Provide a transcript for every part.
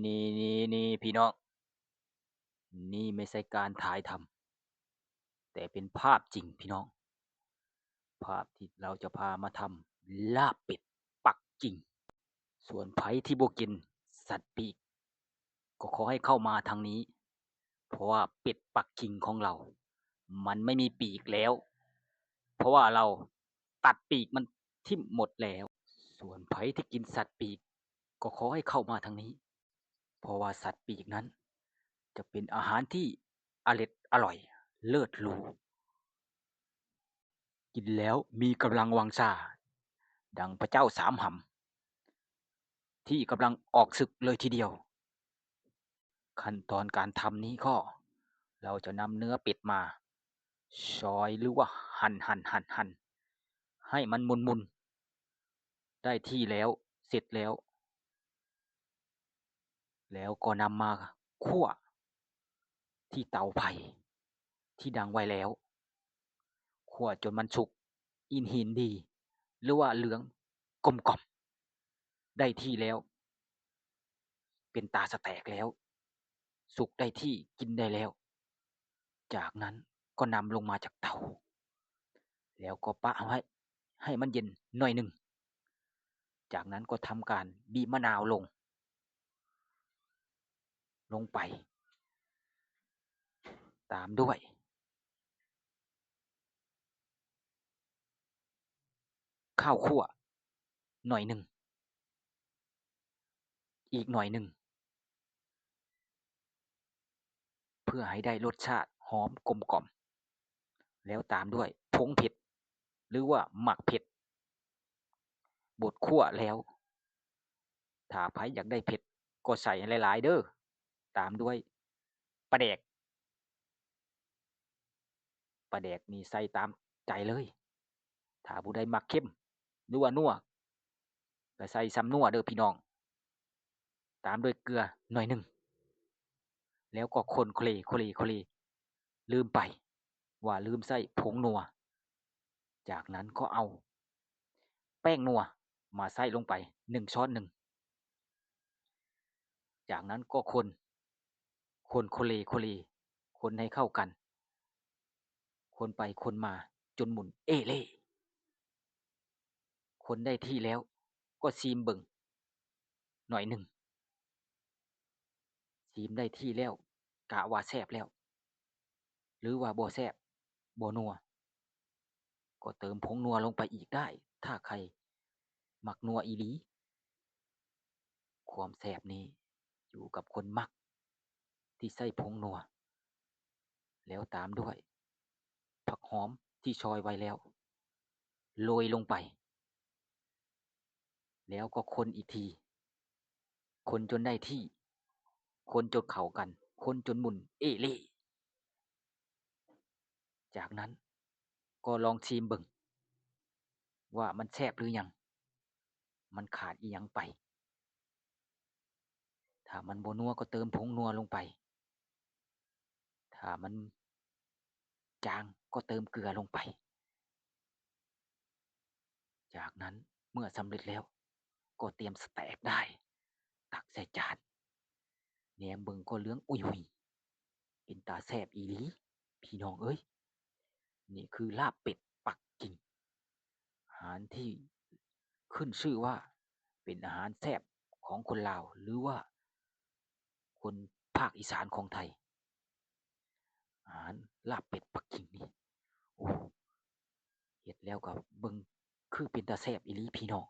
ນີ້ ນີ້ ນີ້ ພີ່ນ້ອງ ນີ້ໄມ່ໃຊ່ການຖ່າຍທຳ ແຕ່ເປັນພາບຈິງພີ່ນ້ອງ ພາບທີ່ເຮົາຈະພາມາທຳລາບເປັດປັກກິ່ງ. ສ່ວນໃຜທີ່ບໍ່ກິນສັດປີກ ກໍຂໍໃຫ້ເຂົ້າມາທາງນີ້ ເພາະວ່າເປັດປັກກິ່ງຂອງເຮົາມັນໄມ່ມີປີກແລ້ວ ເພາະວ່າເຮົາຕັດປີກມັນຖິ້ມໝົດແລ້ວ. ສ່ວນໃຜທີ່ກິນສັດປີກ ກໍຂໍໃຫ້ເຂົ້າມາທາງນີ້ ເພາະວ່າສັດປີກນັ້ນຈະເປັນອາຫານທີ່ອະເລັດອະລ່ອຍເລີດຫຼູ ກິນແລ້ວມີກຳລັງວັງຊາ ດັ່ງພະເຈົ້າສາມຫຳ ທີ່ກຳລັງອອກສຶກເລີຍທີດຽວ. ຂັ້ນຕອນການທຳນີ້ກໍ ເຮົາຈະນຳເນື້ອເປັດມາຊອຍ ຫຼືວ່າຫັ່ນໆໆໆ ໃຫ້ມັນໝຸ່ນໆ ໄດ້ທີ່ແລ້ວ ເສັດແລ້ວ ແລ້ວກໍນຳມາຂົ້ວທີ່ເຕົາໄຟທີ່ດັງໄວ້ແລ້ວ ຂົ້ວຈົນມັນສຸກ ອິນຫີນດີ ຫຼືວ່າເຫຼືອງກົມກ່ອມ ໄດ້ທີ່ແລ້ວ ເປັນຕາສະແຕກແລ້ວ ສຸກໄດ້ທີ່ ກິນໄດ້ແລ້ວ. ຈາກນັ້ນກໍນຳລົງມາຈາກເຕົາ ແລ້ວກໍປະເອົາໄວ້ໃຫ້ມັນເຢັນໜ້ອຍໜຶ່ງ. ຈາກນັ້ນກໍທຳການບີບມະນາວລົງ ລົງໄປ ຕາມດ້ວຍຂ້າວຂົ້ວໜ້ອຍໜຶ່ງ ອີກໜ້ອຍໜຶ່ງ ເພື່ອໃຫ້ໄດ້ລົດຊາດຫອມກົມກ່ອມ ແລ້ວຕາມດ້ວຍຜົງເຜັດ ຫຼືວ່າໝາກເຜັດ ບົດຂົ້ວແລ້ວ ຖ້າໃຜຢາກໄດ້ເຜັດກໍໃສ່ໃຫ້ຫຼາຍໆເດີ້ ຕາມດ້ວຍປາແດກ ປາແດກນີ້ໃສ່ຕາມໃຈເລີຍ ຖ້າຜູ້ໃດມັກເຄັມ ຫຼືວ່ານົວ ກໍໃສ່ສ່ຳນົວເດີ້ພີ່ນ້ອງ ຕາມດ້ວຍເກືອໜ້ອຍໜຶ່ງ ແລ້ວກໍຄົນໂຄເລ ໂຄເລ ໂຄເລ ລືມໄປວ່າລືມໃສ່ຜົງນົວ. ຈາກນັ້ນກໍເອົາແປ້ງນົວມາໃສ່ລົງໄປໜຶ່ງຊ້ອນໜຶ່ງ. ຈາກນັ້ນກໍຄົນ ຄົນໂຄເລ ໂຄເລ ຄົນໃຫ້ເຂົ້າກັນ ຄົນໄປຄົນມາຈົນໝຸ່ນເອເລ່. ຄົນໄດ້ທີ່ແລ້ວກໍຊີມເບິ່ງໜ້ອຍໜຶ່ງ ຊີມໄດ້ທີ່ແລ້ວ ກະວ່າແຊບແລ້ວ ຫຼືວ່າບໍ່ແຊບ ບໍ່ນົວ ກໍເຕີມຜົງນົວລົງໄປອີກໄດ້ ຖ້າໃຜມັກນົວອີ່ຫຼີ. ຄວາມແຊບນີ້ຢູ່ກັບຄົນມັກທີ່ໃສ່ຜົງນົວ ແລ້ວຕາມດ້ວຍຜັກຫອມທີ່ຊອຍໄວ້ແລ້ວໂລຍລົງໄປ ແລ້ວກໍຄົນອີກທີ ຄົນຈົນໄດ້ທີ່ ຄົນຈົນເຂົ້າກັນ ຄົນຈົນໝຸ່ນເອເລ່. ຈາກນັ້ນກໍລອງຊີມເບິ່ງວ່າມັນແຊບຫຼືຍັງ ມັນຂາດອີ່ຫຍັງໄປ. ຖ້າມັນບໍ່ນົວກໍເຕີມຜົງນົວລົງໄປ ຖ້າມັນຈາງກໍເຕີມເກືອລົງໄປ. ຈາກນັ້ນເມື່ອສຳເລັດແລ້ວ ກໍຕຽມສະແຕກໄດ້ ຕັກໃສ່ຈານ ແນມເບິ່ງກໍເຫຼືອງອຸຍຫຸຍ ເປັນຕາແຊບອີ່ຫຼີ ພີ່ນ້ອງເອີຍ. ນີ້ຄືລາບເປັດປັກກິ່ງ ອາຫານທີ່ຂຶ້ນຊື່ວ່າເປັນອາຫານແຊບຂອງຄົນລາວ ຫຼືວ່າຄົນພາກອີສານຂອງໄທ. ອາຫານລາບເປັດປັກກິ່ງນີ້ ໂອ້ ເຮັດແລ້ວກໍເບິ່ງຄືເປັນຕາແຊບອີ່ຫຼີພີ່ນ້ອງ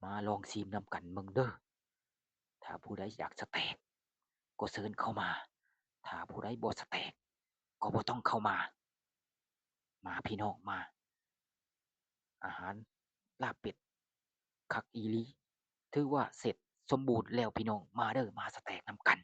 ມາລອງຊີມນຳກັນເບິ່ງເດີ້. ຖ້າຜູ້ໃດຢາກສະແຕກກໍເຊີນເຂົ້າມາ ຖ້າຜູ້ໃດບໍ່ສະແຕກກໍບໍ່ຕ້ອງເຂົ້າມາ. ມາພີ່ນ້ອງມາ ອາຫານລາບເປັດຄັກອີ່ຫຼີ ຖືວ່າເສັດສົມບູນແລ້ວພີ່ນ້ອງ ມາເດີ້ ມາສະແຕກນຳກັນ.